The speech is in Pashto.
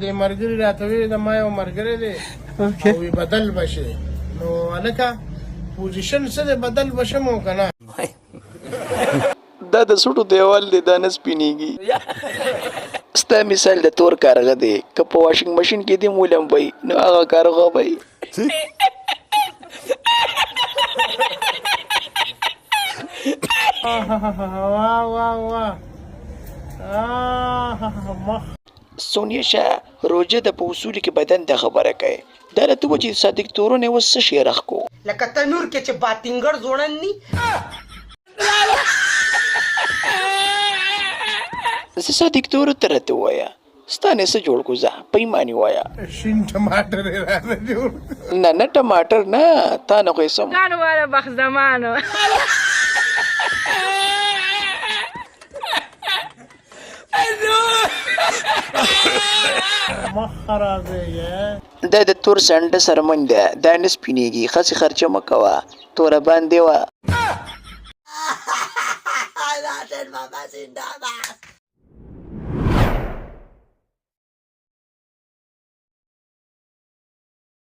دې مرګري راته وی د ما یو مرګری دی او وی بدل بشي، نو الکه پوزیشن څه دی؟ بدل بشم او کنه؟ دا د سټو دیوال دی، دا نه سپینېږي. ستا مثال د تور کارغه دی، که په واشنګ ماشین کې دې ولمبوي نو هغه کارغه به وي. وا وا وا، مخ سونیا شه، روژه د په اصول کې بدن ته خبره کوي. دا راته ووایه چې صادق تورن یې اوس څه شی رخ کو؟ لکه تنور کې چې باتینګړ ځوړند ني. زه صادق تورو ته راته ووایه، ستا نه څه جوړ کو؟ ځه په ایمان یې وایه. شین ټماټر یې رانه جوړ. نه نه، ټماټر نه، تا نه خو یې سم ګانو والا بخت زمانو. مخ خرابېږي. دا د تور سنډه سرمن ده، دا نه سپینېږي. ښځې خرچه مه کوه، توره باندې وه.